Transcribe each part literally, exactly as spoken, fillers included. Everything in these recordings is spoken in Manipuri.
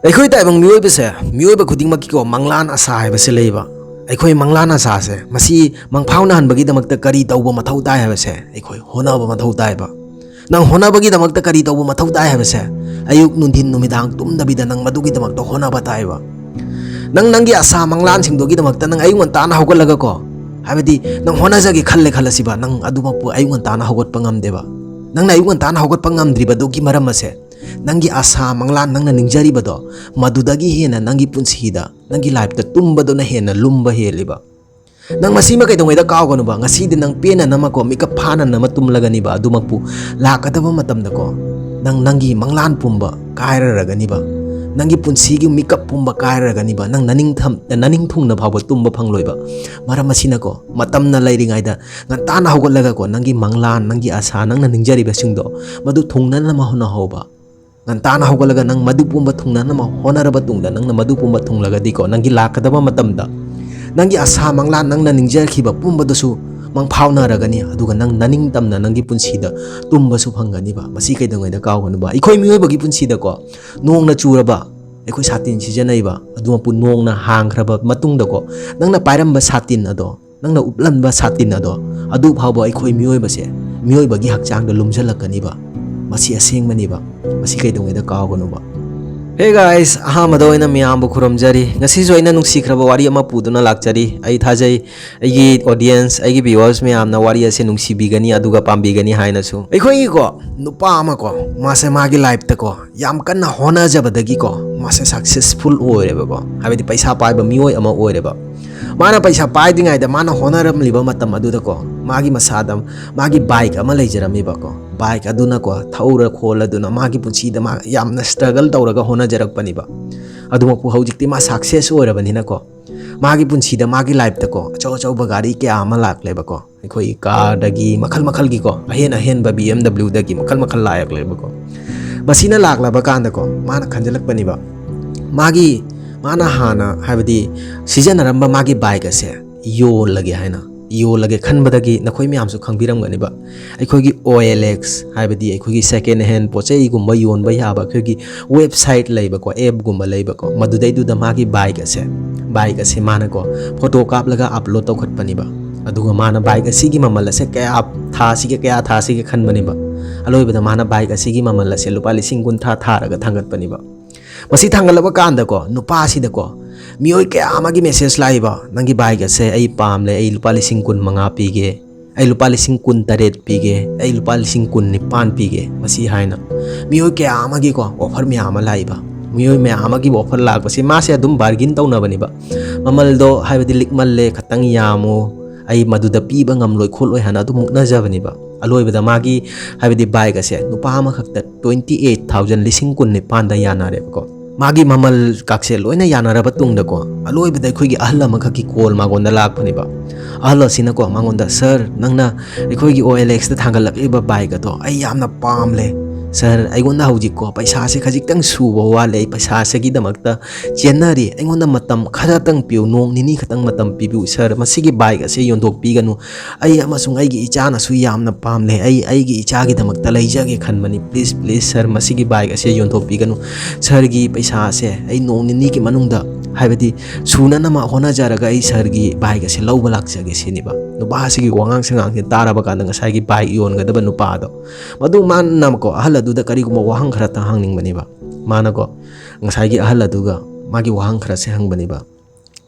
ꯑꯩꯈꯣꯏ ꯇꯥꯏꯕꯪ ꯃꯤꯑꯣꯏꯕꯁꯦ, ꯃꯤꯑꯣꯏꯕ ꯈꯨꯗꯤꯡꯃꯛꯀꯤꯀꯣ ꯃꯪꯂꯥꯟ ꯑꯁꯥ ꯍꯥꯏꯕꯁꯦ ꯂꯩꯕ꯫ ꯑꯩꯈꯣꯏ ꯃꯪꯂꯥꯟ ꯑꯁꯥꯁꯦ ꯃꯁꯤ ꯃꯪꯐꯥꯎꯅꯍꯟꯕꯒꯤꯗꯃꯛꯇ ꯀꯔꯤ ꯇꯧꯕ ꯃꯊꯧ ꯇꯥꯏ ꯍꯥꯏꯕꯁꯦ ꯑꯩꯈꯣꯏ ꯍꯣꯠꯅꯕ ꯃꯊꯧ ꯇꯥꯏꯕ꯫ ꯅꯪ ꯍꯣꯠꯅꯕꯒꯤꯗꯃꯛꯇ ꯀꯔꯤ ꯇꯧꯕ ꯃꯊꯧ ꯇꯥꯏ ꯍꯥꯏꯕꯁꯦ, ꯑꯌꯨꯛ, ꯅꯨꯡꯊꯤꯟ, ꯅꯨꯃꯤꯗꯥꯡ ꯇꯨꯝꯗꯕꯤꯗ ꯅꯪ ꯃꯗꯨꯒꯤꯗꯃꯛꯇ ꯍꯣꯠꯅꯕ ꯇꯥꯏꯕ꯫ ꯅꯪ ꯅꯪꯒꯤ ꯑꯁꯥ ꯃꯪꯂꯥꯟꯁꯤꯡꯗꯨꯒꯤꯗꯃꯛꯇ ꯅꯪ ꯑꯌꯨꯛ ꯉꯟꯇꯥꯅ ꯍꯧꯒꯠꯂꯒꯀꯣ, ꯍꯥꯏꯕꯗꯤ ꯅꯪ ꯍꯣꯠꯅꯖꯒꯦ ꯈꯜꯂꯦ ꯈꯜꯂꯁꯤꯕ, ꯅꯪ ꯑꯗꯨꯃꯛꯄꯨ ꯑꯌꯨꯛ ꯉꯟꯇꯥꯅ ꯍꯧꯒꯠꯄ ꯉꯝꯗꯦꯕ꯫ ꯅꯪꯅ ꯑꯌꯨꯛ ꯉꯟꯇꯥꯅ ꯍꯧꯒꯠꯄ ꯉꯝꯗ꯭ꯔꯤꯕꯗꯨꯒꯤ ꯃꯔꯝ ꯑꯁꯦ, ꯅꯪꯒꯤ ꯑꯁꯥ ꯃꯪꯂꯥꯟ ꯅꯪꯅ ꯅꯤꯡꯖꯔꯤꯕꯗꯣ, ꯃꯗꯨꯗꯒꯤ ꯍꯦꯟꯅ ꯅꯪꯒꯤ ꯄꯨꯟꯁꯤꯗ, ꯅꯪꯒꯤ ꯂꯥꯏꯐꯇ ꯇꯨꯝꯕꯗꯨꯅ ꯍꯦꯟꯅ ꯂꯨꯝꯕ ꯍꯦꯜꯂꯤꯕ꯫ ꯅꯪ ꯃꯁꯤꯃ ꯀꯩꯗꯧꯉꯩꯗ ꯀꯥꯎꯒꯅꯨꯕ, ꯉꯁꯤꯗꯤ ꯅꯪ ꯄꯦꯟꯅꯅꯃꯀꯣ ꯃꯤꯀꯞ ꯐꯥꯅꯅꯃ ꯇꯨꯝꯂꯒꯅꯤꯕ꯫ ꯑꯗꯨꯃꯛꯄꯨ ꯂꯥꯛꯀꯗꯕ ꯃꯇꯝꯗꯀꯣ ꯅꯪ ꯅꯪꯒꯤ ꯃꯪꯂꯥꯟ ꯄꯨꯝꯕ ꯀꯥꯏꯔꯔꯒꯅꯤꯕ꯫ ꯅꯪꯒꯤ ꯄꯨꯟꯁꯤꯒꯤ ꯃꯤꯀꯞ ꯄꯨꯝꯕ ꯀꯥꯏꯔꯔꯒꯅꯤꯕ꯫ ꯅꯪ ꯅꯅꯤꯡꯊꯝ-, ꯅꯅꯤꯡ ꯊꯨꯡꯅ ꯐꯥꯎꯕ ꯇꯨꯝꯕ ꯐꯪꯂꯣꯏꯕ꯫ ꯃꯔꯝ ꯑꯁꯤꯅꯀꯣ ꯃꯇꯝꯅ ꯂꯩꯔꯤꯉꯩꯗ ꯉꯟꯇꯥꯅ ꯍꯧꯒꯠꯂꯒꯀꯣ ꯅꯪꯒꯤ ꯃꯪꯂꯥꯟ, ꯅꯪꯒꯤ ꯑꯁꯥ, ꯅꯪꯅ ꯅꯤꯡꯖꯔꯤꯕꯁꯤꯡꯗꯣ ꯃꯗꯨ ꯊꯨꯡꯅꯅꯕ ꯍꯣꯠꯅꯍꯧꯕ꯫ ꯉꯟꯇꯥꯅ ꯍꯧꯒꯠꯂꯒ ꯅꯪ ꯃꯗꯨ ꯄꯨꯝꯕ ꯊꯨꯡꯅꯅꯕ ꯍꯣꯠꯅꯔꯕ ꯇꯨꯡꯗ, ꯅꯪꯅ ꯃꯗꯨ ꯄꯨꯝꯕ ꯊꯨꯡꯂꯒꯗꯤꯀꯣ, ꯅꯪꯒꯤ ꯂꯥꯛꯀꯗꯕ ꯃꯇꯝꯗ ꯅꯪꯒꯤ ꯑꯁꯥ ꯃꯪꯂꯥꯟ, ꯅꯪꯅ ꯅꯤꯡꯖꯈꯤꯕ ꯄꯨꯝꯕꯗꯨꯁꯨ ꯃꯪꯐꯥꯎꯅꯔꯒꯅꯤ꯫ ꯑꯗꯨꯒ ꯅꯪ ꯅꯅꯤꯡꯇꯝꯅ ꯅꯪꯒꯤ ꯄꯨꯟꯁꯤꯗ ꯇꯨꯝꯕꯁꯨ ꯐꯪꯒꯅꯤꯕ꯫ ꯃꯁꯤ ꯀꯩꯗꯧꯉꯩꯗ ꯀꯥꯎꯒꯅꯨꯕ꯫ ꯑꯩꯈꯣꯏ ꯃꯤꯑꯣꯏꯕꯒꯤ ꯄꯨꯟꯁꯤꯗꯀꯣ ꯅꯣꯡꯅ ꯆꯨꯔꯕ, ꯑꯩꯈꯣꯏ ꯁꯥꯇꯤꯟ ꯁꯤꯖꯤꯟꯅꯩꯕ, ꯑꯗꯨꯃꯛꯄꯨ ꯅꯣꯡꯅ ꯍꯥꯡꯈ꯭ꯔꯕ ꯃꯇꯨꯡꯗꯀꯣ ꯅꯪꯅ ꯄꯥꯏꯔꯝꯕ ꯁꯥꯇꯤꯟ ꯑꯗꯣ, ꯅꯪꯅ ꯎꯞꯂꯝꯕ ꯁꯥꯇꯤꯟ ꯑꯗꯣ, ꯑꯗꯨ ꯐꯥꯎꯕ ꯑꯩꯈꯣꯏ ꯃꯤꯑꯣꯏꯕꯁꯦ, ꯃꯤꯑꯣꯏꯕꯒꯤ ꯍꯛꯆꯥꯡꯗ ꯂꯨꯝꯁꯤꯜꯂꯛꯀꯅꯤꯕ꯫ ꯃꯁꯤ ꯑꯁꯦꯡꯕꯅꯤꯕ꯫ ꯃꯁꯤ ꯀꯩꯗꯧꯉꯩꯗ ꯀꯥꯎꯒꯅꯨꯕ꯫ Hey guys, ꯑꯍꯥꯟꯕꯗ ꯑꯣꯏꯅ ꯃꯌꯥꯝꯕꯨ ꯈꯨꯔꯨꯝꯖꯔꯤ꯫ ꯉꯁꯤꯁꯨ ꯑꯩꯅ ꯅꯨꯡꯁꯤꯈ꯭ꯔꯕ ꯋꯥꯔꯤ ꯑꯃ ꯄꯨꯗꯨꯅ ꯂꯥꯛꯆꯔꯤ꯫ ꯑꯩ ꯊꯥꯖꯩ ꯑꯩꯒꯤ audience, ꯑꯩꯒꯤ viewers ꯃꯌꯥꯝꯅ ꯋꯥꯔꯤ ꯑꯁꯦ ꯅꯨꯡꯁꯤꯕꯤꯒꯅꯤ ꯑꯗꯨꯒ ꯄꯥꯝꯕꯤꯒꯅꯤ ꯍꯥꯏꯅꯁꯨ꯫ ꯑꯩꯈꯣꯏꯒꯤꯀꯣ ꯅꯨꯄꯥ ꯑꯃꯀꯣ, ꯃꯥꯁꯦ ꯃꯥꯒꯤ ꯂꯥꯏꯐꯇꯀꯣ ꯌꯥꯝ ꯀꯟꯅ ꯍꯣꯠꯅꯖꯕꯗꯒꯤꯀꯣ ꯃꯥꯁꯦ ꯁꯛꯁꯦꯁꯐꯨꯜ ꯑꯣꯏꯔꯦꯕꯀꯣ, ꯍꯥꯏꯕꯗꯤ ꯄꯩꯁꯥ ꯄꯥꯏꯕ ꯃꯤꯑꯣꯏ ꯑꯃ ꯑꯣꯏꯔꯦꯕ꯫ ꯃꯥꯅ ꯄꯩꯁꯥ ꯄꯥꯏꯗ꯭ꯔꯤꯉꯩꯗ ꯃꯥꯅ ꯍꯣꯠꯅꯔꯝꯂꯤꯕ ꯃꯇꯝ ꯑꯗꯨꯗꯀꯣ ꯃꯥꯒꯤ ꯃꯁꯥꯗ ꯃꯥꯒꯤ ꯕꯥꯏꯛ ꯑꯃ ꯂꯩꯖꯔꯝꯃꯤꯕꯀꯣ꯫ ꯕꯥꯏꯛ ꯑꯗꯨꯅꯀꯣ ꯊꯧꯔ ꯈꯣꯜꯂꯗꯨꯅ ꯃꯥꯒꯤ ꯄꯨꯟꯁꯤꯗ ꯃꯥ ꯌꯥꯝꯅ ꯁ꯭ꯇ꯭ꯔꯒꯜ ꯇꯧꯔꯒ ꯍꯣꯠꯅꯖꯔꯛꯄꯅꯤꯕ꯫ ꯑꯗꯨꯃꯛꯄꯨ ꯍꯧꯖꯤꯛꯇꯤ ꯃꯥ ꯁꯛꯁꯦꯁ ꯑꯣꯏꯔꯕꯅꯤꯅꯀꯣ ꯃꯥꯒꯤ ꯄꯨꯟꯁꯤꯗ ꯃꯥꯒꯤ ꯂꯥꯏꯐꯇꯀꯣ ꯑꯆꯧ ꯑꯆꯧꯕ ꯒꯥꯔꯤ ꯀꯌꯥ ꯑꯃ ꯂꯥꯛꯂꯦꯕꯀꯣ꯫ ꯑꯩꯈꯣꯏꯒꯤ ꯀꯥꯔꯗꯒꯤ ꯃꯈꯜ ꯃꯈꯜꯒꯤꯀꯣ, ꯑꯍꯦꯟ ꯑꯍꯦꯟꯕ ꯕꯤ ꯑꯦꯝ ꯗꯕ꯭ꯂꯤꯎꯗꯒꯤ ꯃꯈꯜ ꯃꯈꯜ ꯂꯥꯛꯂꯦꯕꯀꯣ꯫ ꯃꯁꯤꯅ ꯂꯥꯛꯂꯕ ꯀꯥꯟꯗꯀꯣ ꯃꯥꯅ ꯈꯟꯖꯜꯂꯛꯄꯅꯦꯕ, ꯃꯥꯒꯤ, ꯃꯥꯅ ꯍꯥꯟꯅ ꯍꯥꯏꯕꯗꯤ ꯁꯤꯖꯤꯟꯅꯔꯝꯕ ꯃꯥꯒꯤ ꯕꯥꯏꯛ ꯑꯁꯦ ꯌꯣꯜꯂꯒꯦ ꯍꯥꯏꯅ꯫ ꯌꯣꯜꯂꯒꯦ ꯈꯟꯕꯗꯒꯤ ꯅꯈꯣꯏ ꯃꯌꯥꯝꯁꯨ ꯈꯪꯕꯤꯔꯝꯒꯅꯤꯕ, ꯑꯩꯈꯣꯏꯒꯤ ꯑꯣ ꯑꯦꯜ ꯑꯦꯛꯁ ꯍꯥꯏꯕꯗꯤ ꯑꯩꯈꯣꯏꯒꯤ ꯁꯦꯀꯦꯟ ꯍꯦꯟ ꯄꯣꯠ ꯆꯩꯒꯨꯝꯕ ꯌꯣꯟꯕ ꯌꯥꯕ ꯑꯩꯈꯣꯏꯒꯤ ꯋꯦꯕꯁꯥꯏꯠ ꯂꯩꯕꯀꯣ, ꯑꯦꯞꯒꯨꯝꯕ ꯂꯩꯕꯀꯣ, ꯃꯗꯨꯗꯩꯗꯨꯗ ꯃꯥꯒꯤ ꯕꯥꯏꯛ ꯑꯁꯦ, ꯕꯥꯏꯛ ꯑꯁꯦ ꯃꯥꯅꯀꯣ ꯐꯣꯇꯣ ꯀꯥꯞꯂꯒ ꯑꯞꯂꯣꯗ ꯇꯧꯈꯠꯄꯅꯤꯕ꯫ ꯑꯗꯨꯒ ꯃꯥꯅ ꯕꯥꯏꯛ ꯑꯁꯤꯒꯤ ꯃꯃꯜ ꯑꯁꯦ ꯀꯌꯥ ꯊꯥꯁꯤꯒꯦ, ꯀꯌꯥ ꯊꯥꯁꯤꯒꯦ ꯈꯟꯕꯅꯦꯕ꯫ ꯑꯂꯣꯏꯕꯗ ꯃꯥꯅ ꯕꯥꯏꯛ ꯑꯁꯤꯒꯤ ꯃꯃꯜ ꯑꯁꯦ ꯂꯨꯄꯥ ꯂꯤꯁꯤꯡ ꯀꯨꯟꯊ꯭ꯔꯥ ꯊꯥꯔꯒ ꯊꯥꯡꯒꯠꯄꯅꯤꯕ꯫ ꯃꯁꯤ ꯊꯥꯡꯒꯠꯂꯕ ꯀꯥꯟꯗꯀꯣ, ꯅꯨꯄꯥꯁꯤꯗꯀꯣ ꯃꯤꯑꯣꯏ ꯀꯌꯥ ꯑꯃꯒꯤ ꯃꯦꯁꯦꯖ ꯂꯥꯛꯏꯕ, "ꯅꯪꯒꯤ ꯕꯥꯏꯛ ꯑꯁꯦ ꯑꯩ ꯄꯥꯝꯂꯦ, ꯑꯩ ꯂꯨꯄꯥ ꯂꯤꯁꯤꯡ ꯀꯨꯟ ꯃꯉꯥ ꯄꯤꯒꯦ, ꯑꯩ ꯂꯨꯄꯥ ꯂꯤꯁꯤꯡ ꯀꯨꯟ ꯇꯔꯦꯠ ꯄꯤꯒꯦ, ꯑꯩ ꯂꯨꯄꯥ ꯂꯤꯁꯤꯡ ꯀꯨꯟ ꯅꯤꯄꯥꯟ ꯄꯤꯒꯦ", ꯃꯁꯤ ꯍꯥꯏꯅ ꯃꯤꯑꯣꯏ ꯀꯌꯥ ꯑꯃꯒꯤꯀꯣ ꯑꯣꯐꯔ ꯃꯌꯥꯝ ꯑꯃ ꯂꯥꯛꯏꯕ꯫ ꯃꯤꯑꯣꯏ ꯃꯌꯥꯝ ꯑꯃꯒꯤ ꯑꯣꯐꯔ ꯂꯥꯛꯄꯁꯦ ꯃꯥꯁꯦ ꯑꯗꯨꯝ ꯕꯥꯔꯒꯤꯟ ꯇꯧꯅꯕꯅꯦꯕ꯫ ꯃꯃꯜꯗꯣ ꯍꯥꯏꯕꯗꯤ ꯂꯤꯛꯃꯜꯂꯦ, ꯈꯇꯪ ꯌꯥꯝꯃꯣ, ꯑꯩ ꯃꯗꯨꯗ ꯄꯤꯕ ꯉꯝꯂꯣꯏ ꯈꯣꯠꯂꯣꯏ ꯍꯥꯏꯅ ꯑꯗꯨꯝ ꯃꯨꯛꯅꯖꯕꯅꯦꯕ꯫ ꯑꯂꯣꯏꯕꯗ ꯃꯥꯒꯤ ꯍꯥꯏꯕꯗꯤ ꯕꯥꯏꯛ ꯑꯁꯦ ꯅꯨꯄꯥ ꯑꯃꯈꯛꯇ ꯇ꯭ꯋꯦꯟꯇꯤ ꯑꯩꯠ ꯊꯥꯎꯖꯟ, ꯂꯤꯁꯤꯡ ꯀꯨꯟ ꯅꯤꯄꯥꯟꯗ ꯌꯥꯅꯔꯦꯕꯀꯣ꯫ ꯃꯥꯒꯤ ꯃꯃꯜ ꯀꯥꯛꯁꯦ ꯂꯣꯏꯅ ꯌꯥꯅꯔꯕ ꯇꯨꯡꯗꯀꯣ, ꯑꯂꯣꯏꯕꯗ ꯑꯩꯈꯣꯏꯒꯤ ꯑꯍꯜ ꯑꯃꯈꯛꯀꯤ ꯀꯣꯜ ꯃꯉꯣꯟꯗ ꯂꯥꯛꯄꯅꯦꯕ꯫ ꯑꯍꯜ ꯑꯁꯤꯅꯀꯣ ꯃꯉꯣꯟꯗ, "ꯁꯥꯔ, ꯅꯪꯅ ꯑꯩꯈꯣꯏꯒꯤ ꯑꯣ ꯑꯦꯜ ꯑꯦꯛꯁꯇ ꯊꯥꯡꯒꯠꯂꯛꯂꯤꯕ ꯕꯥꯏꯛ ꯑꯗꯣ ꯑꯩ ꯌꯥꯝꯅ ꯄꯥꯝꯂꯦ꯫ ꯁꯥꯔ, ꯑꯩꯉꯣꯟꯗ ꯍꯧꯖꯤꯛꯀꯣ ꯄꯩꯁꯥꯁꯦ ꯈꯖꯤꯛꯇꯪ ꯁꯨꯕ ꯋꯥꯠꯂꯦ꯫ ꯑꯩ ꯄꯩꯁꯥꯁꯤꯒꯤꯗꯃꯛꯇ ꯆꯦꯟꯅꯔꯤ꯫ ꯑꯩꯉꯣꯟꯗ ꯃꯇꯝ ꯈꯔꯇꯪ ꯄꯤꯌꯨ, ꯅꯣꯡ ꯅꯤꯅꯤ ꯈꯛꯇꯪ ꯃꯇꯝ ꯄꯤꯕꯤꯌꯨ ꯁꯥꯔ꯫ ꯃꯁꯤꯒꯤ ꯕꯥꯏꯛ ꯑꯁꯦ ꯌꯣꯟꯊꯣꯛꯄꯤꯒꯅꯨ꯫ ꯑꯩ ꯑꯃꯁꯨꯡ ꯑꯩꯒꯤ ꯏꯆꯥꯅꯁꯨ ꯌꯥꯝꯅ ꯄꯥꯝꯂꯦ꯫ ꯑꯩ ꯑꯩꯒꯤ ꯏꯆꯥꯒꯤꯗꯃꯛꯇ ꯂꯩꯖꯒꯦ ꯈꯟꯕꯅꯤ꯫ ꯄ꯭ꯂꯤꯖ, ꯄ꯭ꯂꯤꯖ ꯁꯥꯔ, ꯃꯁꯤꯒꯤ ꯕꯥꯏꯛ ꯑꯁꯦ ꯌꯣꯟꯊꯣꯛꯄꯤꯒꯅꯨ꯫ ꯁꯥꯔꯒꯤ ꯄꯩꯁꯥ ꯑꯁꯦ ꯑꯩ ꯅꯣꯡ ꯅꯤꯅꯤꯒꯤ ꯃꯅꯨꯡꯗ, ꯍꯥꯏꯕꯗꯤ ꯁꯨꯅꯅꯕ ꯍꯣꯠꯅꯖꯔꯒ ꯑꯩ ꯁꯥꯔꯒꯤ ꯕꯥꯏꯛ ꯑꯁꯦ ꯂꯧꯕ ꯂꯥꯛꯆꯒꯦ" ꯁꯤꯅꯦꯕ꯫ ꯅꯨꯄꯥ ꯑꯁꯤꯒꯤ ꯋꯥꯉꯥꯡ ꯁꯉꯥꯡꯁꯦ ꯇꯥꯔꯕ ꯀꯥꯟꯗ ꯉꯁꯥꯏꯒꯤ ꯕꯥꯏꯛ ꯌꯣꯟꯒꯗꯕ ꯅꯨꯄꯥꯗꯣ, ꯃꯗꯨ ꯃꯥꯅꯀꯣ ꯑꯍꯜ ꯑꯗꯨꯗ ꯀꯔꯤꯒꯨꯝꯕ ꯋꯥꯍꯪ ꯈꯔꯇ ꯍꯪꯅꯤꯡꯕꯅꯦꯕ꯫ ꯃꯥꯅꯀꯣ ꯉꯁꯥꯏꯒꯤ ꯑꯍꯜ ꯑꯗꯨꯒ ꯃꯥꯒꯤ ꯋꯥꯍꯪ ꯈꯔꯁꯦ ꯍꯪꯕꯅꯦꯕ꯫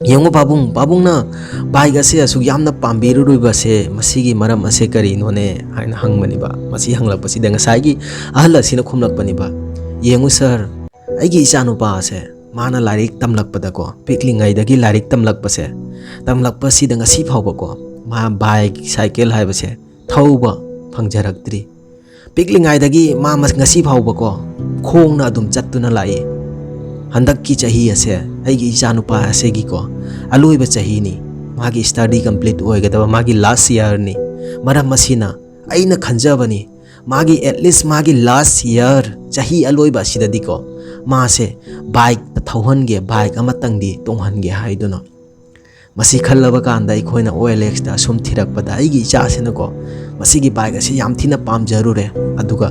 "ꯌꯦꯡꯉꯨ ꯄꯥꯕꯨꯡ, ꯄꯥꯕꯨꯡꯅ ꯕꯥꯏꯛ ꯑꯁꯦ ꯑꯁꯨꯛ ꯌꯥꯝꯅ ꯄꯥꯝꯕꯤꯔꯨꯔꯤꯕꯁꯦ ꯃꯁꯤꯒꯤ ꯃꯔꯝ ꯑꯁꯦ ꯀꯔꯤꯅꯣꯅꯦ?" ꯍꯥꯏꯅ ꯍꯪꯕꯅꯦꯕ꯫ ꯃꯁꯤ ꯍꯪꯂꯛꯄꯁꯤꯗ ꯉꯁꯥꯏꯒꯤ ꯑꯍꯜ ꯑꯁꯤꯅ ꯈꯨꯝꯂꯛꯄꯅꯦꯕ, "ꯌꯦꯡꯉꯨ ꯁꯥꯔ, ꯑꯩꯒꯤ ꯏꯆꯥꯅꯨꯄꯥ ꯑꯁꯦ ꯃꯥꯅ ꯂꯥꯏꯔꯤꯛ ꯇꯝꯂꯛꯄꯗꯀꯣ, ꯄꯤꯛꯂꯤꯉꯩꯗꯒꯤ ꯂꯥꯏꯔꯤꯛ ꯇꯝꯂꯛꯄꯁꯦ, ꯇꯝꯂꯛꯄꯁꯤꯗ ꯉꯁꯤ ꯐꯥꯎꯕꯀꯣ ꯃꯥ ꯕꯥꯏꯛ, ꯁꯥꯏꯀꯜ ꯍꯥꯏꯕꯁꯦ ꯊꯧꯕ ꯐꯪꯖꯔꯛꯇ꯭ꯔꯤ꯫ ꯄꯤꯛꯂꯤꯉꯩꯗꯒꯤ ꯃꯥ ꯃꯁ-, ꯉꯁꯤ ꯐꯥꯎꯕꯀꯣ ꯈꯣꯡꯅ ꯑꯗꯨꯝ ꯆꯠꯇꯨꯅ ꯂꯥꯛꯏ꯫ ꯍꯟꯗꯛꯀꯤ ꯆꯍꯤ ꯑꯁꯦ ꯑꯩꯒꯤ ꯏꯆꯥꯅꯨꯄꯥ ꯑꯁꯤꯒꯤꯀꯣ ꯑꯂꯣꯏꯕ ꯆꯍꯤꯅꯤ꯫ ꯃꯥꯒꯤ ꯁ꯭ꯇꯗꯤ ꯀꯝꯄ꯭ꯂꯤꯠ ꯑꯣꯏꯒꯗꯕ ꯃꯥꯒꯤ ꯂꯥꯁ ꯏꯌꯥꯔꯅꯤ꯫ ꯃꯔꯝ ꯑꯁꯤꯅ ꯑꯩꯅ ꯈꯟꯖꯕꯅꯤ, ꯃꯥꯒꯤ, at least ꯃꯥꯒꯤ ꯂꯥꯁ ꯏꯌꯥꯔ, ꯆꯍꯤ ꯑꯂꯣꯏꯕ ꯑꯁꯤꯗꯗꯤꯀꯣ ꯃꯥꯁꯦ ꯕꯥꯏꯛ ꯊꯧꯍꯟꯒꯦ, ꯕꯥꯏꯛ ꯑꯃꯇꯪꯗꯤ ꯇꯣꯡꯍꯟꯒꯦ" ꯍꯥꯏꯗꯨꯅ꯫ ꯃꯁꯤ ꯈꯜꯂꯕ ꯀꯥꯟꯗ ꯑꯩꯈꯣꯏꯅ ꯑꯣ ꯑꯦꯜ ꯑꯦꯛꯁꯇ ꯑꯁꯨꯝ ꯊꯤꯔꯛꯄꯗ ꯑꯩꯒꯤ ꯏꯆꯥꯁꯤꯅꯀꯣ ꯃꯁꯤꯒꯤ ꯕꯥꯏꯛ ꯑꯁꯤ ꯌꯥꯝ ꯊꯤꯅ ꯄꯥꯝꯖꯔꯨꯔꯦ꯫ ꯑꯗꯨꯒ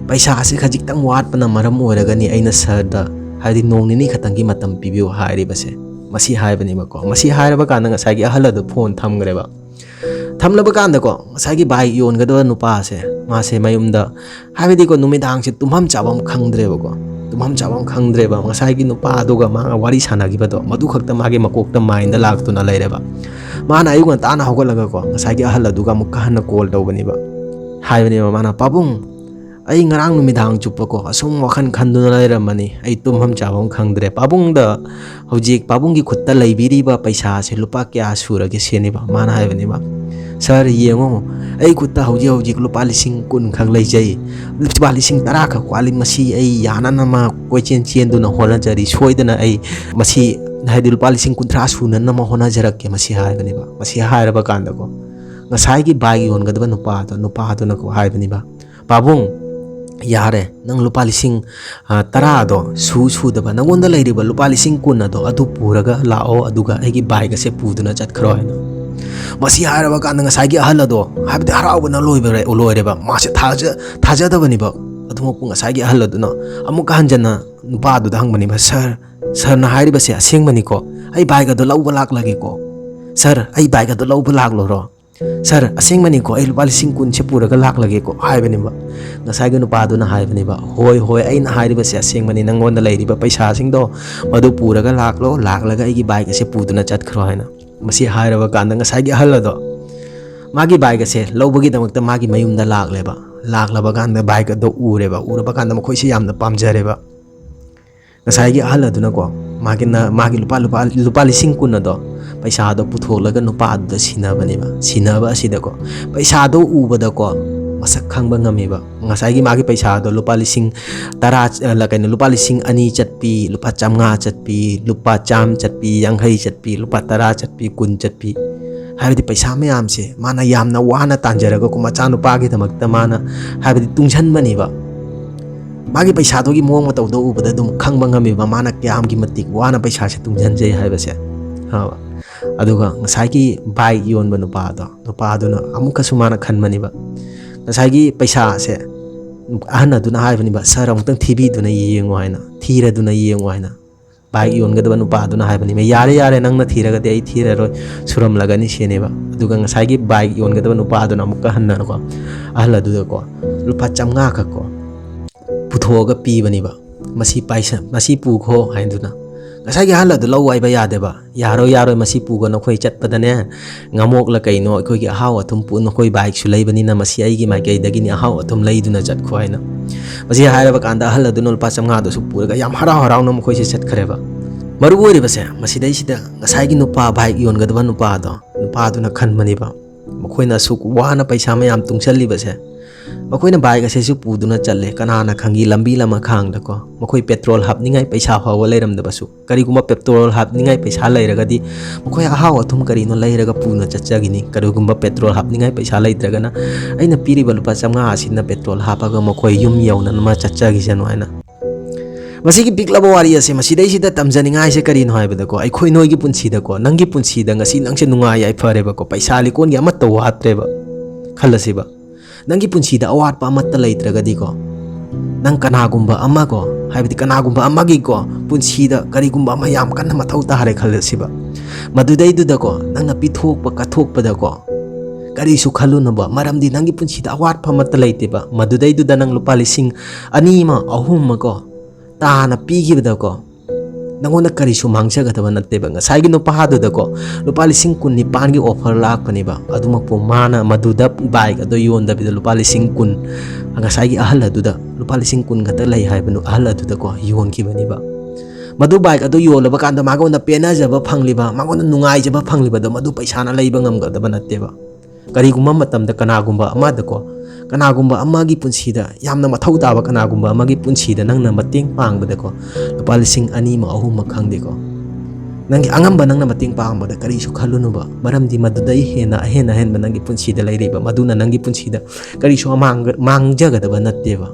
ꯄꯩꯁꯥ ꯑꯁꯤ ꯈꯖꯤꯛꯇꯪ ꯋꯥꯠꯄꯅ ꯃꯔꯝ ꯑꯣꯏꯔꯒꯅꯤ ꯑꯩꯅ ꯁꯥꯔꯗ, ꯍꯥꯏꯗꯤ, ꯅꯣꯡ ꯅꯤꯅꯤ ꯈꯛꯇꯪꯒꯤ ꯃꯇꯝ ꯄꯤꯕꯤꯌꯨ ꯍꯥꯏꯔꯤꯕꯁꯦ꯫ ꯃꯁꯤ ꯍꯥꯏꯕꯅꯦꯕꯀꯣ꯫ ꯃꯁꯤ ꯍꯥꯏꯔꯕ ꯀꯥꯟꯗ ꯉꯁꯥꯏꯒꯤ ꯑꯍꯜ ꯑꯗꯨ ꯐꯣꯟ ꯊꯝꯈ꯭ꯔꯦꯕ꯫ ꯊꯝꯂꯕ ꯀꯥꯟꯗꯀꯣ, ꯉꯁꯥꯏꯒꯤ ꯕꯥꯏꯛ ꯌꯣꯟꯒꯗꯕ ꯅꯨꯄꯥꯁꯦ, ꯃꯥꯁꯦ ꯃꯌꯨꯝꯗ, ꯍꯥꯏꯕꯗꯤꯀꯣ, ꯅꯨꯃꯤꯗꯥꯡꯁꯦ ꯇꯨꯝꯐꯝ ꯆꯥꯐꯝ ꯈꯪꯗ꯭ꯔꯦꯕꯀꯣ꯫ ꯇꯨꯝꯐꯝ ꯆꯥꯐꯝ ꯈꯪꯗ꯭ꯔꯦꯕ꯫ ꯉꯁꯥꯏꯒꯤ ꯅꯨꯄꯥꯗꯨꯒ ꯃꯥꯒ ꯋꯥꯔꯤ ꯁꯥꯟꯅꯈꯤꯕꯗꯣ, ꯃꯗꯨ ꯈꯛꯇ ꯃꯥꯒꯤ ꯃꯀꯣꯛꯇ, ꯃꯥꯏꯟꯗ ꯂꯥꯛꯇꯨꯅ ꯂꯩꯔꯦꯕ꯫ ꯃꯥꯅ ꯑꯌꯨꯛ ꯉꯟꯇꯥꯅ ꯍꯧꯒꯠꯂꯒꯀꯣ, ꯉꯁꯥꯏꯒꯤ ꯑꯍꯜ ꯑꯗꯨꯒ ꯑꯃꯨꯛꯀ ꯍꯟꯅ ꯀꯣꯜ ꯇꯧꯕꯅꯦꯕ꯫ ꯍꯥꯏꯕꯅꯦꯕ ꯃꯥꯅ, "ꯄꯥꯕꯨꯡ, ꯑꯩ ꯉꯔꯥꯡ ꯅꯨꯃꯤꯗꯥꯡ ꯆꯨꯞꯄꯀꯣ ꯑꯁꯨꯝ ꯋꯥꯈꯜ ꯈꯟꯗꯨꯅ ꯂꯩꯔꯝꯕꯅꯤ꯫ ꯑꯩ ꯇꯨꯝꯐꯝ ꯆꯥꯐꯝ ꯈꯪꯗ꯭ꯔꯦ꯫ ꯄꯥꯕꯨꯡꯗ ꯍꯧꯖꯤꯛ ꯄꯥꯕꯨꯡꯒꯤ ꯈꯨꯠꯇ ꯂꯩꯕꯤꯔꯤꯕ ꯄꯩꯁꯥꯁꯦ ꯂꯨꯄꯥ ꯀꯌꯥ ꯁꯨꯔꯒꯦ?" ꯁꯤꯅꯦꯕ ꯃꯥꯅ ꯍꯥꯏꯕꯅꯦꯕ꯫ "ꯁꯥꯔ, ꯌꯦꯡꯉꯣ, ꯑꯩ ꯈꯨꯠꯇ ꯍꯧꯖꯤꯛ ꯍꯧꯖꯤꯛ ꯂꯨꯄꯥ ꯂꯤꯁꯤꯡ ꯀꯨꯟ ꯈꯛ ꯂꯩꯖꯩ꯫ ꯂꯨꯄꯥ ꯂꯤꯁꯤꯡ ꯇꯔꯥ ꯈꯛ ꯋꯥꯠꯂꯤ꯫ ꯃꯁꯤ ꯑꯩ ꯌꯥꯅꯅꯕ ꯀꯣꯏꯆꯦꯟ ꯆꯦꯟꯗꯨꯅ ꯍꯣꯠꯅꯖꯔꯤ꯫ ꯁꯣꯏꯗꯅ ꯑꯩ ꯃꯁꯤ, ꯍꯥꯏꯗꯤ, ꯂꯨꯄꯥ ꯂꯤꯁꯤꯡ ꯀꯨꯟꯊ꯭ꯔꯥ ꯁꯨꯅꯅꯕ ꯍꯣꯠꯅꯖꯔꯛꯀꯦ", ꯃꯁꯤ ꯍꯥꯏꯕꯅꯦꯕ꯫ ꯃꯁꯤ ꯍꯥꯏꯔꯕ ꯀꯥꯟꯗꯀꯣ, ꯉꯁꯥꯏꯒꯤ ꯕꯥꯏꯛ ꯌꯣꯟꯒꯗꯕ ꯅꯨꯄꯥꯗꯣ, ꯅꯨꯄꯥꯗꯨꯅꯀꯣ ꯍꯥꯏꯕꯅꯦꯕ, "ꯄꯥꯕꯨꯡ, ꯌꯥꯔꯦ, ꯅꯪ ꯂꯨꯄꯥ ꯂꯤꯁꯤꯡ, ꯑ, ꯇꯔꯥꯗꯣ ꯁꯨ ꯁꯨꯗꯕ, ꯅꯪꯉꯣꯟꯗ ꯂꯩꯔꯤꯕ ꯂꯨꯄꯥ ꯂꯤꯁꯤꯡ ꯀꯨꯟ ꯑꯗꯣ ꯑꯗꯨ ꯄꯨꯔꯒ ꯂꯥꯛꯑꯣ, ꯑꯗꯨꯒ ꯑꯩꯒꯤ ꯕꯥꯏꯛ ꯑꯁꯦ ꯄꯨꯗꯨꯅ ꯆꯠꯈ꯭ꯔꯣ" ꯍꯥꯏꯅ꯫ ꯃꯁꯤ ꯍꯥꯏꯔꯕ ꯀꯥꯟꯗ ꯉꯁꯥꯏꯒꯤ ꯑꯍꯜ ꯑꯗꯣ, ꯍꯥꯏꯕꯗꯤ, ꯍꯔꯥꯎꯕꯅ ꯂꯣꯏꯕ ꯂꯣꯏꯔꯦꯕ꯫ ꯃꯥꯁꯦ ꯊꯥꯖ-, ꯊꯥꯖꯗꯕꯅꯦꯕ꯫ ꯑꯗꯨꯃꯛꯄꯨ ꯉꯁꯥꯏꯒꯤ ꯑꯍꯜ ꯑꯗꯨꯅ ꯑꯃꯨꯛꯀ ꯍꯟꯖꯟꯅ ꯅꯨꯄꯥꯗꯨꯗ ꯍꯪꯕꯅꯦꯕ, "ꯁꯥꯔ, ꯁꯥꯔꯅ ꯍꯥꯏꯔꯤꯕꯁꯦ ꯑꯁꯦꯡꯕꯅꯤꯀꯣ? ꯑꯩ ꯕꯥꯏꯛ ꯑꯗꯣ ꯂꯧꯕ ꯂꯥꯛꯂꯒꯦꯀꯣ? ꯁꯥꯔ, ꯑꯩ ꯕꯥꯏꯛ ꯑꯗꯣ ꯂꯧꯕ ꯂꯥꯛꯂꯣꯔꯣ? ꯁꯥꯔ, ꯑꯁꯦꯡꯕꯅꯤꯀꯣ? ꯑꯩ ꯂꯨꯄꯥ ꯂꯤꯁꯤꯡ ꯀꯨꯟꯁꯦ ꯄꯨꯔꯒ ꯂꯥꯛꯂꯒꯦꯀꯣ?" ꯍꯥꯏꯕꯅꯦꯕ꯫ ꯉꯁꯥꯏꯒꯤ ꯅꯨꯄꯥꯗꯨꯅ ꯍꯥꯏꯕꯅꯦꯕ, "ꯍꯣꯏ, ꯍꯣꯏ, ꯑꯩꯅ ꯍꯥꯏꯔꯤꯕꯁꯦ ꯑꯁꯦꯡꯕꯅꯤ꯫ ꯅꯪꯉꯣꯟꯗ ꯂꯩꯔꯤꯕ ꯄꯩꯁꯥꯁꯤꯡꯗꯣ ꯃꯗꯨ ꯄꯨꯔꯒ ꯂꯥꯛꯂꯣ, ꯂꯥꯛꯂꯒ ꯑꯩꯒꯤ ꯕꯥꯏꯛ ꯑꯁꯦ ꯄꯨꯗꯨꯅ ꯆꯠꯈ꯭ꯔꯣ" ꯍꯥꯏꯅ꯫ ꯃꯁꯤ ꯍꯥꯏꯔꯕ ꯀꯥꯟꯗ ꯉꯁꯥꯏꯒꯤ ꯑꯍꯜ ꯑꯗꯣ ꯃꯥꯒꯤ ꯕꯥꯏꯛ ꯑꯁꯦ ꯂꯧꯕꯒꯤꯗꯃꯛꯇ ꯃꯥꯒꯤ ꯃꯌꯨꯝꯗ ꯂꯥꯛꯂꯦꯕ꯫ ꯂꯥꯛꯂꯕ ꯀꯥꯟꯗ ꯕꯥꯏꯛ ꯑꯗꯣ ꯎꯔꯦꯕ꯫ ꯎꯔꯕ ꯀꯥꯟꯗ ꯃꯈꯣꯏꯁꯦ ꯌꯥꯝꯅ ꯄꯥꯝꯖꯔꯦꯕ꯫ ꯉꯁꯥꯏꯒꯤ ꯑꯍꯜ ꯑꯗꯨꯅꯀꯣ, ꯃꯥꯒꯤꯅ, ꯃꯥꯒꯤ ꯂꯨꯄꯥ, ꯂꯨꯄꯥ, ꯂꯨꯄꯥ ꯂꯤꯁꯤꯡ ꯀꯨꯟ ꯑꯗꯣ, ꯄꯩꯁꯥꯗꯣ ꯄꯨꯊꯣꯛꯂꯒ ꯅꯨꯄꯥ ꯑꯗꯨꯗ ꯁꯤꯟꯅꯕꯅꯦꯕ꯫ ꯁꯤꯟꯅꯕ ꯑꯁꯤꯗꯀꯣ, ꯄꯩꯁꯥꯗꯣ ꯎꯕꯗꯀꯣ, ꯃꯁꯛ ꯈꯪꯕ ꯉꯝꯃꯦꯕ꯫ ꯉꯁꯥꯏꯒꯤ ꯃꯥꯒꯤ ꯄꯩꯁꯥꯗꯣ ꯂꯨꯄꯥ ꯂꯤꯁꯤꯡ ꯇꯔꯥ, ꯑ, ꯀꯩꯅꯣ, ꯂꯨꯄꯥ ꯂꯤꯁꯤꯡ ꯑꯅꯤ ꯆꯠꯄꯤ, ꯂꯨꯄꯥ ꯆꯥꯝꯃꯉꯥ ꯆꯠꯄꯤ, ꯂꯨꯄꯥ ꯆꯥꯝꯃ ꯆꯠꯄꯤ, ꯌꯥꯡꯈꯩ ꯆꯠꯄꯤ, ꯂꯨꯄꯥ ꯇꯔꯥ ꯆꯠꯄꯤ, ꯀꯨꯟ ꯆꯠꯄꯤ, ꯍꯥꯏꯕꯗꯤ ꯄꯩꯁꯥ ꯃꯌꯥꯝꯁꯦ ꯃꯥꯅ ꯌꯥꯝꯅ ꯋꯥꯅ ꯇꯥꯟꯖꯔꯒꯀꯣ, ꯃꯆꯥꯅꯨꯄꯥꯒꯤꯗꯃꯛꯇ ꯃꯥꯅ, ꯍꯥꯏꯕꯗꯤ, ꯇꯨꯡꯁꯟꯕꯅꯦꯕ꯫ ꯃꯥꯒꯤ ꯄꯩꯁꯥꯗꯨꯒꯤ ꯃꯑꯣꯡ ꯃꯇꯧꯗꯣ ꯎꯕꯗ ꯑꯗꯨꯝ ꯈꯪꯕ ꯉꯝꯃꯦꯕ, ꯃꯥꯅ ꯀꯌꯥꯝꯒꯤ ꯃꯇꯤꯛ ꯋꯥꯅ ꯄꯩꯁꯥꯁꯦ ꯇꯨꯡꯁꯤꯟꯖꯩ ꯍꯥꯏꯕꯁꯦ, ꯈꯪꯉꯕ? ꯑꯗꯨꯒ ꯉꯁꯥꯏꯒꯤ ꯕꯥꯏꯛ ꯌꯣꯟꯕ ꯅꯨꯄꯥꯗꯣ, ꯅꯨꯄꯥꯗꯨꯅ ꯑꯃꯨꯛꯀꯁꯨ ꯃꯥꯅ ꯈꯟꯕꯅꯦꯕ, ꯉꯁꯥꯏꯒꯤ ꯄꯩꯁꯥꯁꯦ, ꯑꯍꯟ ꯑꯗꯨꯅ ꯍꯥꯏꯕꯅꯦꯕ, "ꯁꯥꯔ, ꯑꯃꯨꯛꯇꯪ ꯊꯤꯕꯤꯗꯨꯅ ꯌꯦꯡꯉꯣ" ꯍꯥꯏꯅ, "ꯊꯤꯔꯗꯨꯅ ꯌꯦꯡꯉꯣ" ꯍꯥꯏꯅ ꯕꯥꯏꯛ ꯌꯣꯟꯒꯗꯕ ꯅꯨꯄꯥꯗꯨꯅ ꯍꯥꯏꯕꯅꯦꯕ꯫ "ꯌꯥꯔꯦ, ꯌꯥꯔꯦ, ꯅꯪꯅ ꯊꯤꯔꯒꯗꯤ ꯑꯩ ꯊꯤꯔꯔꯣꯏ, ꯁꯨꯔꯝꯂꯒꯅꯤ" ꯁꯤꯅꯦꯕ꯫ ꯑꯗꯨꯒ ꯉꯁꯥꯏꯒꯤ ꯕꯥꯏꯛ ꯌꯣꯟꯒꯗꯕ ꯅꯨꯄꯥꯗꯨꯅ ꯑꯃꯨꯛꯀ ꯍꯟꯅꯀꯣ, ꯑꯍꯜ ꯑꯗꯨꯗꯀꯣ ꯂꯨꯄꯥ ꯆꯥꯝꯃꯉꯥ ꯈꯛꯀꯣ ꯄꯨꯊꯣꯛꯑꯒ ꯄꯤꯕꯅꯦꯕ꯫ "ꯃꯁꯤ ꯄꯥꯏꯁ-, ꯃꯁꯤ ꯄꯨꯈꯣ" ꯍꯥꯏꯗꯨꯅ꯫ ꯉꯁꯥꯏꯒꯤ ꯑꯍꯜ ꯑꯗꯨ ꯂꯧ ꯍꯥꯏꯕ ꯌꯥꯗꯦꯕ꯫ "ꯌꯥꯔꯣꯏ, ꯌꯥꯔꯣꯏ, ꯃꯁꯤ ꯄꯨꯒ ꯅꯈꯣꯏ ꯆꯠꯄꯗꯅꯦ, ꯉꯥꯃꯣꯛꯂ ꯀꯩꯅꯣ, ꯑꯩꯈꯣꯏꯒꯤ ꯑꯍꯥꯎ ꯑꯊꯨꯝ ꯄꯨ-, ꯅꯈꯣꯏ ꯕꯥꯏꯛꯁꯨ ꯂꯩꯕꯅꯤꯅ ꯃꯁꯤ ꯑꯩꯒꯤ ꯃꯥꯏꯀꯩꯗꯒꯤꯅꯤ, ꯑꯍꯥꯎ ꯑꯊꯨꯝ ꯂꯩꯗꯨꯅ ꯆꯠꯈꯣ" ꯍꯥꯏꯅ꯫ ꯃꯁꯤ ꯍꯥꯏꯔꯕ ꯀꯥꯟꯗ ꯑꯍꯜ ꯑꯗꯨꯅ ꯂꯨꯄꯥ ꯆꯥꯝꯃꯉꯥꯗꯨꯁꯨ ꯄꯨꯔꯒ ꯌꯥꯝ ꯍꯔꯥꯎ ꯍꯔꯥꯎꯅ ꯃꯈꯣꯏꯁꯦ ꯆꯠꯈ꯭ꯔꯦꯕ꯫ ꯃꯔꯨ ꯑꯣꯏꯔꯤꯕꯁꯦ ꯃꯁꯤꯗꯩꯁꯤꯗ ꯉꯁꯥꯏꯒꯤ ꯅꯨꯄꯥ ꯕꯥꯏꯛ ꯌꯣꯟꯒꯗꯕ ꯅꯨꯄꯥꯗꯣ, ꯅꯨꯄꯥꯗꯨꯅ ꯈꯟꯕꯅꯦꯕ, ꯃꯈꯣꯏꯅ ꯑꯁꯨꯛ ꯋꯥꯅ ꯄꯩꯁꯥ ꯃꯌꯥꯝ ꯇꯨꯡꯁꯜꯂꯤꯕꯁꯦ, ꯃꯈꯣꯏꯅ ꯕꯥꯏꯛ ꯑꯁꯤꯁꯨ ꯄꯨꯗꯨꯅ ꯆꯠꯂꯦ, ꯀꯅꯥꯅ ꯈꯪꯉꯤ ꯂꯝꯕꯤ ꯂꯃꯈꯥꯡꯗꯀꯣ ꯃꯈꯣꯏ ꯄꯦꯇ꯭ꯔꯣꯜ ꯍꯥꯞꯅꯤꯡꯉꯥꯏ ꯄꯩꯁꯥ ꯐꯥꯎꯕ ꯂꯩꯔꯝꯗꯕꯁꯨ꯫ ꯀꯔꯤꯒꯨꯝꯕ ꯄꯦꯇ꯭ꯔꯣꯜ ꯍꯥꯞꯅꯤꯡꯉꯥꯏ ꯄꯩꯁꯥ ꯂꯩꯔꯒꯗꯤ ꯃꯈꯣꯏ ꯑꯍꯥꯎ ꯑꯊꯨꯝ ꯀꯔꯤꯅꯣ ꯂꯩꯔꯒ ꯄꯨꯅ ꯆꯠꯆꯈꯤꯅꯤ꯫ ꯀꯔꯤꯒꯨꯝꯕ ꯄꯦꯇ꯭ꯔꯣꯜ ꯍꯥꯞꯅꯤꯡꯉꯥꯏ ꯄꯩꯁꯥ ꯂꯩꯇ꯭ꯔꯒꯅ ꯑꯩꯅ ꯄꯤꯔꯤꯕ ꯂꯨꯄꯥ ꯆꯥꯝꯃꯉꯥ ꯑꯁꯤꯅ ꯄꯦꯇ꯭ꯔꯣꯜ ꯍꯥꯞꯄꯒ ꯃꯈꯣꯏ ꯌꯨꯝ ꯌꯧꯅꯅꯕ ꯆꯠꯆꯈꯤꯁꯅꯨ ꯍꯥꯏꯅ꯫ ꯃꯁꯤꯒꯤ ꯄꯤꯛꯂꯕ ꯋꯥꯔꯤ ꯑꯁꯦ ꯃꯁꯤꯗꯩꯁꯤꯗ ꯇꯝꯖꯅꯤꯡꯉꯥꯏꯁꯦ ꯀꯔꯤꯅꯣ ꯍꯥꯏꯕꯗꯀꯣ, ꯑꯩꯈꯣꯏ ꯅꯣꯏꯒꯤ ꯄꯨꯟꯁꯤꯗꯀꯣ, ꯅꯪꯒꯤ ꯄꯨꯟꯁꯤꯗ ꯉꯁꯤ ꯅꯪꯁꯦ ꯅꯨꯡꯉꯥꯏ ꯌꯥꯏꯐꯔꯦꯕꯀꯣ, ꯄꯩꯁꯥ ꯂꯤꯀꯣꯟꯒꯤ ꯑꯃꯠꯇ ꯋꯥꯠꯇ꯭ꯔꯦꯕ ꯈꯜꯂꯁꯤꯕ꯫ ꯅꯪꯒꯤ ꯄꯨꯟꯁꯤꯗ ꯑꯋꯥꯠꯄ ꯑꯃꯠꯇ ꯂꯩꯇ꯭ꯔꯒꯗꯤꯀꯣ, ꯅꯪ ꯀꯅꯥꯒꯨꯝꯕ ꯑꯃꯀꯣ, ꯍꯥꯏꯕꯗꯤ ꯀꯅꯥꯒꯨꯝꯕ ꯑꯃꯒꯤꯀꯣ ꯄꯨꯟꯁꯤꯗ ꯀꯔꯤꯒꯨꯝꯕ ꯑꯃ ꯌꯥꯝ ꯀꯟꯅ ꯃꯊꯧ ꯇꯥꯔꯦ ꯈꯜꯂꯁꯤꯕ꯫ ꯃꯗꯨꯗꯩꯗꯨꯗꯀꯣ ꯅꯪꯅ ꯄꯤꯊꯣꯛꯄ ꯀꯠꯊꯣꯛꯄꯗꯀꯣ ꯀꯔꯤꯁꯨ ꯈꯜꯂꯨꯅꯨꯕ, ꯃꯔꯝꯗꯤ ꯅꯪꯒꯤ ꯄꯨꯟꯁꯤꯗ ꯑꯋꯥꯠꯄ ꯑꯃꯠꯇ ꯂꯩꯇꯦꯕ꯫ ꯃꯗꯨꯗꯩꯗꯨꯗ ꯅꯪ ꯂꯨꯄꯥ ꯂꯤꯁꯤꯡ ꯑꯅꯤ ꯑꯃ, ꯑꯍꯨꯝ ꯑꯃꯀꯣ ꯇꯥꯅ ꯄꯤꯈꯤꯕꯗꯀꯣ ꯅꯪꯉꯣꯟꯗ ꯀꯔꯤꯁꯨ ꯃꯥꯡꯖꯒꯗꯕ ꯅꯠꯇꯦꯕ꯫ ꯉꯁꯥꯏꯒꯤ ꯅꯨꯄꯥꯗꯨꯗꯀꯣ ꯂꯨꯄꯥ ꯂꯤꯁꯤꯡ ꯀꯨꯟ ꯅꯤꯄꯥꯟꯒꯤ ꯑꯣꯐꯔ ꯂꯥꯛꯄꯅꯦꯕ, ꯑꯗꯨꯃꯛꯄꯨ ꯃꯥꯅ ꯃꯗꯨꯗ ꯕꯥꯏꯛ ꯑꯗꯣ ꯌꯣꯟꯗꯕꯤꯗ ꯂꯨꯄꯥ ꯂꯤꯁꯤꯡ ꯀꯨꯟ, ꯉꯁꯥꯏꯒꯤ ꯑꯍꯜ ꯑꯗꯨꯗ ꯂꯨꯄꯥ ꯂꯤꯁꯤꯡ ꯀꯨꯟ ꯈꯛꯇ ꯂꯩ ꯍꯥꯏꯕ ꯅꯨ-, ꯑꯍꯜ ꯑꯗꯨꯗꯀꯣ ꯌꯣꯟꯈꯤꯕꯅꯦꯕ꯫ ꯃꯗꯨ ꯕꯥꯏꯛ ꯑꯗꯨ ꯌꯣꯜꯂꯕ ꯀꯥꯟꯗ ꯃꯉꯣꯟꯗ ꯄꯦꯟꯅꯖꯕ ꯐꯪꯂꯤꯕ, ꯃꯉꯣꯟꯗ ꯅꯨꯡꯉꯥꯏꯖꯕ ꯐꯪꯂꯤꯕꯗꯣ ꯃꯗꯨ ꯄꯩꯁꯥꯅ ꯂꯩꯕ ꯉꯝꯒꯗꯕ ꯅꯠꯇꯦꯕ꯫ ꯀꯔꯤꯒꯨꯝꯕ ꯃꯇꯝꯗ ꯀꯅꯥꯒꯨꯝꯕ ꯑꯃꯗꯀꯣ, ꯀꯅꯥꯒꯨꯝꯕ ꯑꯃꯒꯤ ꯄꯨꯟꯁꯤꯗ, ꯌꯥꯝꯅ ꯃꯊꯧ ꯇꯥꯕ ꯀꯅꯥꯒꯨꯝꯕ ꯑꯃꯒꯤ ꯄꯨꯟꯁꯤꯗ ꯅꯪꯅ ꯃꯇꯦꯡ ꯄꯥꯡꯕꯗꯀꯣ, ꯂꯨꯄꯥ ꯂꯤꯁꯤꯡ ꯑꯅꯤ ꯑꯃ, ꯑꯍꯨꯝ ꯑꯃ ꯈꯪꯗꯦꯀꯣ, ꯅꯪꯒꯤ ꯑꯉꯝꯕ ꯅꯪꯅ ꯃꯇꯦꯡ ꯄꯥꯡꯕꯗ ꯀꯔꯤꯁꯨ ꯈꯜꯂꯨꯅꯨꯕ, ꯃꯔꯝꯗꯤ ꯃꯗꯨꯗꯩ ꯍꯦꯟꯅ ꯑꯍꯦꯟ ꯑꯍꯦꯟꯕ ꯅꯪꯒꯤ ꯄꯨꯟꯁꯤꯗ ꯂꯩꯔꯤꯕ, ꯃꯗꯨꯅ ꯅꯪꯒꯤ ꯄꯨꯟꯁꯤꯗ ꯀꯔꯤꯁꯨ ꯑꯃꯥꯡ-, ꯃꯥꯡꯖꯒꯗꯕ ꯅꯠꯇꯦꯕ꯫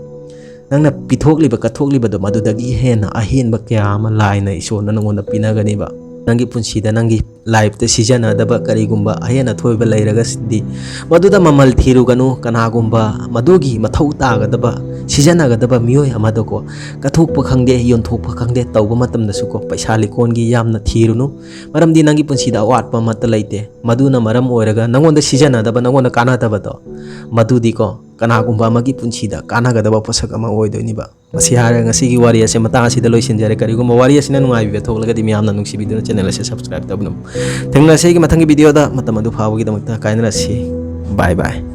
ꯅꯪꯅ ꯄꯤꯊꯣꯛꯂꯤꯕ, ꯀꯠꯊꯣꯛꯂꯤꯕꯗꯣ ꯃꯗꯨꯗꯒꯤ ꯍꯦꯟꯅ ꯑꯍꯦꯟꯕ ꯀꯌꯥ ꯑꯃ ꯂꯥꯏꯅ ꯏꯁꯣꯔꯅ ꯅꯪꯉꯣꯟꯗ ꯄꯤꯅꯒꯅꯤꯕ꯫ ꯅꯪꯒꯤ ꯄꯨꯟꯁꯤꯗ ꯅꯪꯒꯤ ꯂꯥꯏꯐꯇ ꯁꯤꯖꯤꯟꯅꯗꯕ ꯀꯔꯤꯒꯨꯝꯕ ꯑꯍꯦꯟ ꯑꯊꯣꯏꯕ ꯂꯩꯔꯒꯗꯤ, ꯃꯗꯨꯗ ꯃꯃꯜ ꯊꯤꯔꯨꯒꯅꯨ꯫ ꯀꯅꯥꯒꯨꯝꯕ ꯃꯗꯨꯒꯤ ꯃꯊꯧ ꯇꯥꯒꯗꯕ, ꯁꯤꯖꯤꯟꯅꯒꯗꯕ ꯃꯤꯑꯣꯏ ꯑꯃꯗꯀꯣ, ꯀꯠꯊꯣꯛꯄ ꯈꯪꯗꯦ, ꯌꯣꯟꯊꯣꯛꯄ ꯈꯪꯗꯦ, ꯇꯧꯕ ꯃꯇꯝꯗꯁꯨꯀꯣ, ꯄꯩꯁꯥ ꯂꯤꯀꯣꯟꯒꯤ ꯌꯥꯝꯅ ꯊꯤꯔꯨꯅꯨ꯫ ꯃꯔꯝꯗꯤ ꯅꯪꯒꯤ ꯄꯨꯟꯁꯤꯗ ꯑꯋꯥꯠꯄ ꯑꯃꯠꯇ ꯂꯩꯇꯦ꯫ ꯃꯗꯨꯅ ꯃꯔꯝ ꯑꯣꯏꯔꯒ ꯅꯪꯉꯣꯟꯗ ꯁꯤꯖꯤꯟꯅꯗꯕ, ꯅꯪꯉꯣꯟꯗ ꯀꯥꯟꯅꯗꯕꯗꯣ, ꯃꯗꯨꯗꯤꯀꯣ, ꯀꯅꯥꯒꯨꯝꯕ ꯑꯃꯒꯤ ꯄꯨꯟꯁꯤꯗ ꯀꯥꯟꯅꯒꯗꯕ ꯄꯣꯠꯁꯛ ꯑꯃ ꯑꯣꯏꯗꯣꯏꯅꯤꯕ꯫ ꯃꯁꯤ ꯍꯥꯏꯔꯒ ꯉꯁꯤꯒꯤ ꯋꯥꯔꯤ ꯑꯁꯦ ꯃꯇꯥꯡ ꯑꯁꯤꯗ ꯂꯣꯏꯁꯤꯟꯖꯔꯦ꯫ ꯀꯔꯤꯒꯨꯝꯕ ꯋꯥꯔꯤ ꯑꯁꯤꯅ ꯅꯨꯡꯉꯥꯏꯕꯤꯕ ꯊꯣꯛꯂꯒꯗꯤ, ꯃꯌꯥꯝꯅ ꯅꯨꯡꯁꯤꯕꯤꯗꯨꯅ ꯆꯦꯅꯦꯜ ꯑꯁꯤ ꯁꯕꯁꯀ꯭ꯔꯥꯏꯕ ꯇꯧꯕꯤꯔꯝꯃꯨ꯫ ꯊꯦꯡꯅꯔꯁꯤ ꯑꯩꯒꯤ ꯃꯊꯪꯒꯤ ꯚꯤꯗꯤꯑꯣꯗ꯫ ꯃꯇꯝ ꯑꯗꯨ ꯐꯥꯎꯕꯒꯤꯗꯃꯛꯇ ꯀꯥꯏꯅꯔꯁꯤ꯫ ꯕꯥꯏ ꯕꯥꯏ꯫